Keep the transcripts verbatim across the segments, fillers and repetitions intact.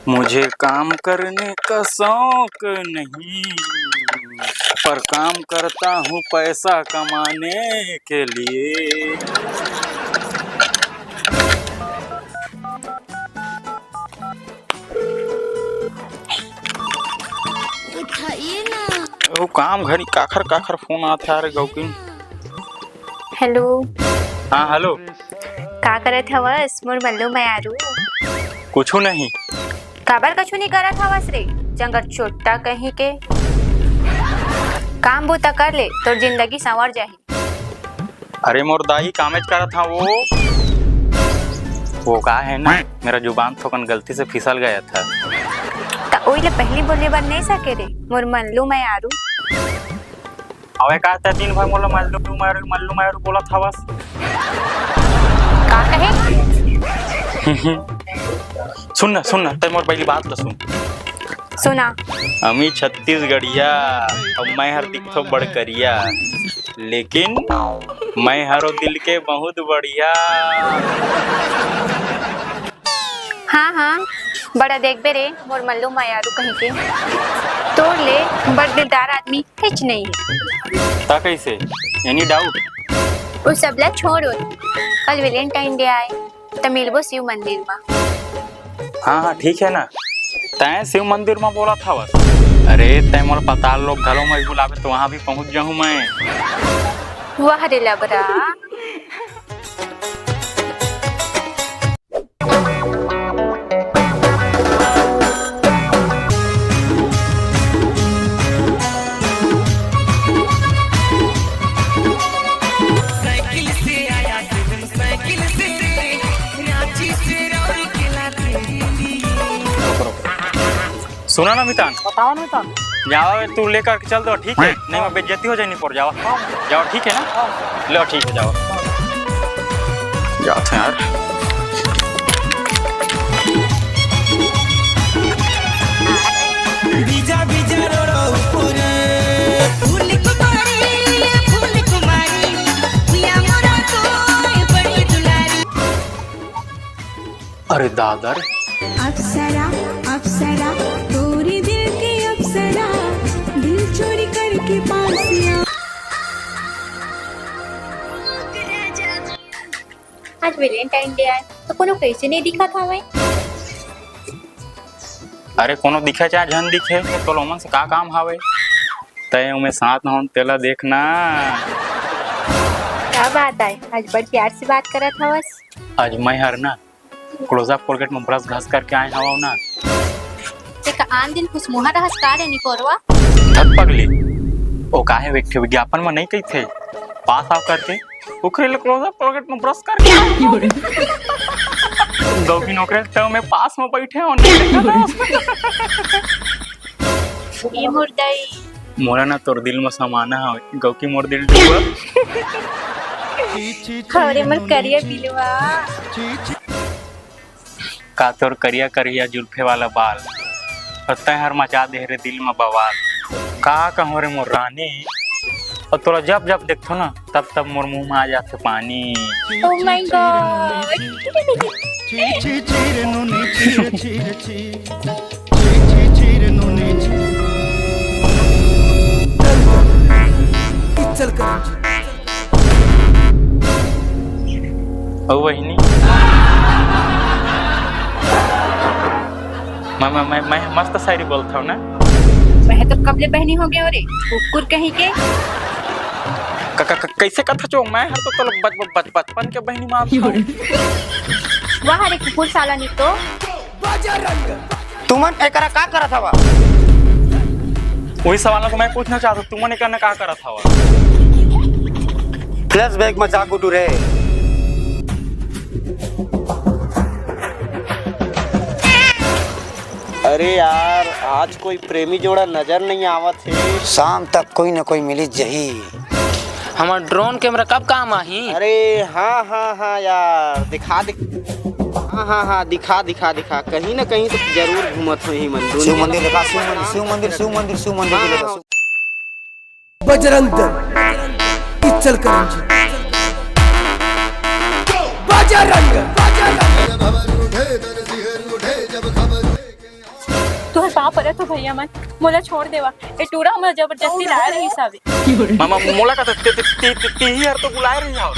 मुझे काम करने का शौक नहीं, पर काम करता हूँ पैसा कमाने के लिए। उठाइए ना। ओ, काम घरी काखर काखर फोन आथे यार, गौकिन। हेलो। हाँ, हेलो। का करत हवस मोर मल्लू मयारू? कुछु नहीं। काबर कछु नहीं करत हवस रे, जंगर चोट्टा कहीं के? काम बूता कर ले, तोर जिंदगी संवर जाही। अरे मोर दाई, कामेच करत हंव वो। वो का है ना, मेरा जुबान थोकन गलती से फिसल गया था। त ओई ले पहली बोले बर नहीं सके रे, मोर मल्लू मयारू। अबे का तैं दिन भर मोला मल्लू मयारू, मल्लू मयारू बोलत हवस? का कहे? सुन ना, सुन ना, तैं मोर पहली बात तो सुन। सुना। अमी छत्तीसगढ़िया, अब मैं हर दिखथो बड़ करिया, लेकिन मैं हरो दिल के बहुत बढ़िया। हाँ, हाँ, बड़ा देखबे रे, मोर मल्लू मयारू कहीं के। तोर ले बड़ दिलदार आदमी हेच नहीं है। ता कैसे? Any doubt? वो सबला छोड़, कल Valentine Day आए, त मिलबो शिव मंदिर मा। हाँ, हाँ, ठीक है ना। तैं शिव मंदिर मा बोलत हवस। अरे, तैं मोला पताल लोक घलो मा बुलाबे, त वहाँ भी पहुँच जाहूँ मैं। वाह रे लबरा। सुना ना मितान। बताओ ना मितान। जाओ, तू लेकर के चल दो, ठीक है? नहीं, मैं बेइज्जती हो जाए, नहीं पड़ जाओ। जाओ, ठीक है ना? लो, ठीक है, जाओ। जाओ थे यार। अरे दादा रे। अप्सरा, अप्सरा, तोरे दिल के अप्सरा, दिल चोरी करके पास आ। आज Valentine Day आए, त कोनो कैसे नहीं दिखत हवय? अरे कोनो दिखे चाहे झन दिखे, त तोला ओमन से का काम हवे? तय ओमे साथ होन तेला देखना। का बात आय, आज बड़ प्यार से बात करत हवस। आज मैं हर ना Close-Up Colgate में brush घस करके आए हवं ना। तेका आन दिन खुश मुहा रहस का रे निपोरवा? धत पगली, ओ काहे एक ठे विज्ञापन में नहीं कहिथे, पास आव करके, ओकरे ले Close-Up Colgate में brush करके आए हवं। दो दिन ओकरे तो मैं पास में बैठे हवं, नहीं देखा था। ए मोर दाई। मोला ना तोर दिल म समाना हवे, गौकी मोर दिल डूबा। हवरे मोर करिया बिलवा। का तोर करिया करिया जुल्फे वाला बाल, अउ तैं हर मचा दे रे दिल म बवाल। का कहूँ रे मोर रानी, अउ तोला जब जब देखथो ना, तब तब मोर मुंह म आ जाथे पानी। Oh my God। चल कर। ओ बहिनी, मैं, मैं, मैं, मैं मस्त शायरी बोलथव ना। मैं तो कब ले बहिनी हो गए रे, कुकुर कहीं के। क-, क-, क-, कैसे कथा चो? मैं हर तो तोला बच-, बच-, बचपन के बहिनी मानथव। वाह रे कुकुर साला, नहीं तो। तुमन एकरा का करत हवा? वही सवाल तो मैं पूछना चाहता हूँ, तुमन एकरा का करत हवा? Flashback में जा गुड्डू रे। अरे यार, आज कोई प्रेमी जोड़ा नजर नहीं आवत हे। शाम तक कोई न कोई मिली जही। हमर drone camera कब काम आही? अरे हाँ, हाँ, हाँ यार, दिखा दे। हाँ, हाँ, हाँ, दिखा, दिखा, दिखा। कहीं ना कहीं तो जरूर घूमत होही मन। शिव मंदिर दिखा, शिव मंदिर, शिव मंदिर, शिव मंदिर, शिव मंदिर हाँ, दिखा। हाँ। बजरंग दल, इचलकरंजी। बजरंग, बजरंग। जब खबर उठे, दल सिहर उठे, जब खबर उठे। भैया मन, मोला छोड़ देवा। ए टूरा हमला जबरदस्ती लाए रहिस हवे। मामा, मोला का ते, ते, ते, ते, ते ही हर तो बुलाए रही हव।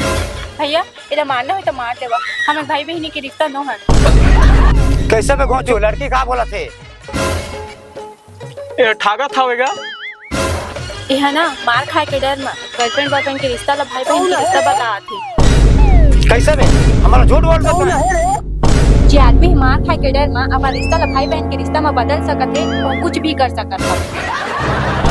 भैया, एला मारना होय त मार देवा। हमर भाई बहिनी के रिश्ता नो हन। कइसे में घोंचू? लड़की का बोलत हे? ए, ठागत हवे गा? एहा ना, मार खाए के डर म girlfriend boyfriend के रिश्ता ला भाई बहन के रिश्ता बता आथे। कइसे में? हमला झूठ बोल सकत हे? जे आदमी मार खाए के डर म अपन रिश्ता ला भाई बहन के रिश्ता म बदल सकत हे, वो कुछ भी कर सकत हे।